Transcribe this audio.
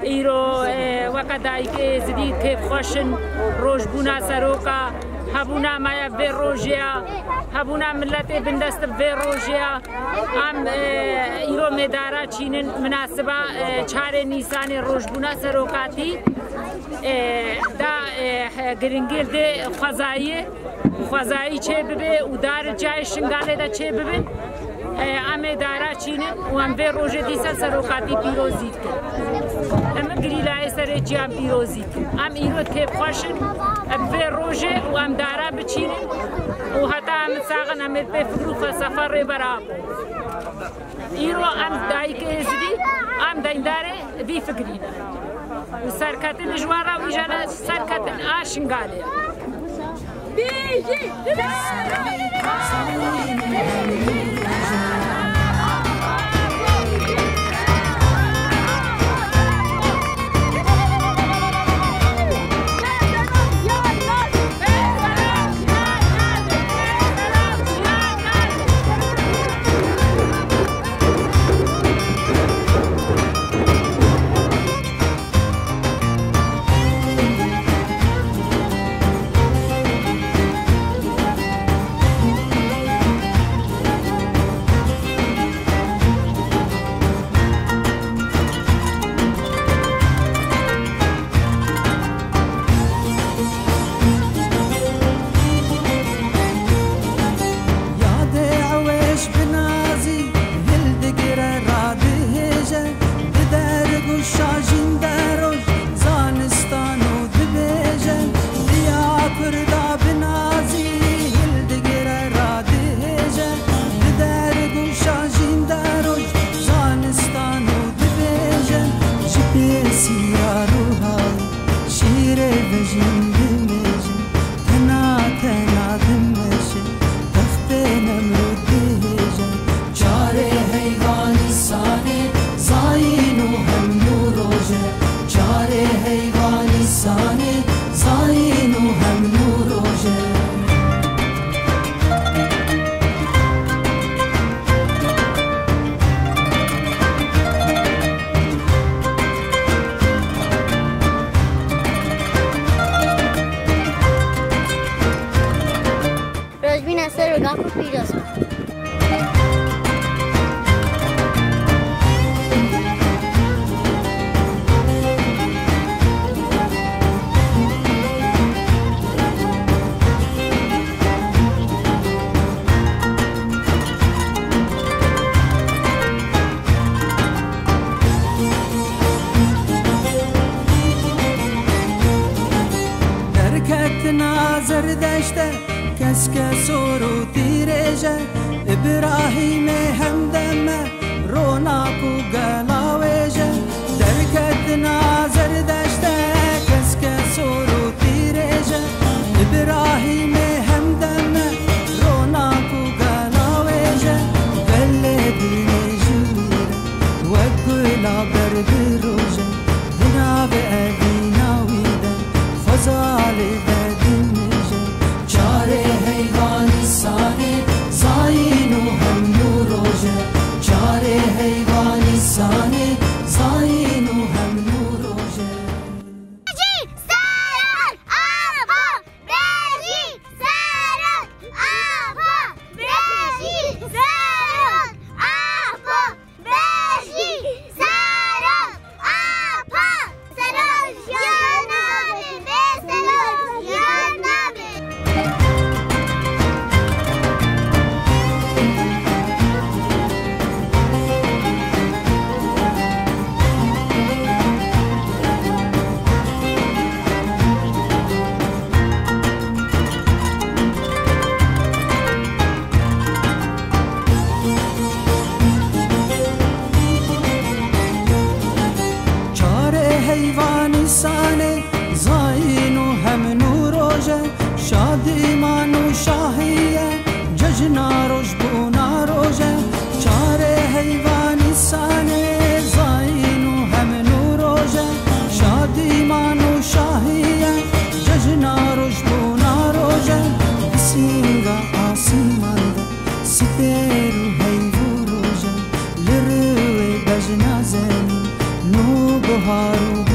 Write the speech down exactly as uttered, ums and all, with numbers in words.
Îro, e, weke dayikê êzidî kêfxweş in, rojbûna seroka, hebûna me ya vê rojê ya, hebûna miletê bindest bi vê rojê ya. Em, e, îro mêdara çînin minasiba, e, çarê Nîsanê rojbûna serokatî, e, da, e, he, giringî li xwezayî, xwezayî çê bibe û dar cayê Şingalê de çê bibin. E, em ê dara çînin û em vê rojê dîsa serokatî pîrozî dikin. Em girîlayê serê çiyan pîrozî dikin. Em îro kêfxweş in, em vê rojê û em dara biçînin û heta em sax in em ê pê fikr û felsefa rêber abin. Îro em dayikê êzidî, em deyndarê vî fikrî ne. Û serketin ji wan re wî jene serketin a Şingalê. Yadê ewêş bi nazî hildigire radihêje, dide rig û şajîn deroj zanistan û dibêje, diya Kurda bi nazî hildigire radihêje, dide rig û şajîn deroj zanistan û dibêje, ji pêsiya ruha şîrê vejîn dimêje, tena tena dimeşe, textê Nemrûd dihêje, çarê heyvanî sanê, zayîn û hem nû roje, çarê heyvanî sanê, zayîn û hem nû roje. Rojbîna seroka xwe pîroz be. Derketina Zerdeşte keske sor û tîrêje, Îbrahîmê hemdeme ronak û gela wêje. Derketina Zerdeşte keske sor û tîrêje, Îbrahîmê hemdeme ronak û gela wêje. Gelê dînê ji wî re wek gula ber diroje, di navê evîna wî de xwezalê de dimije. Çarê heyvanî sanê, zayîn û hem nû roje. Çarê heyvanî sanê, zayîn û hem nû roje. Bejî serok ava, bejî serok ava, bejî serok ava. Bejî serok apa! Serok jiyan nabe, bê serok jiyan nabe. Çarê heyvanî sanê, zayîn û hem nû roje, şadîman û şahî ye, cejna rojbûna roje. Çarê heyvanî sanê, zayîn û hem nû roje, şadîman û şahî ye, cejna rojbûna roje. Bi sînga asîman de sipêr û heyv û roje, li rûyê bejna zemîn nû guh Har û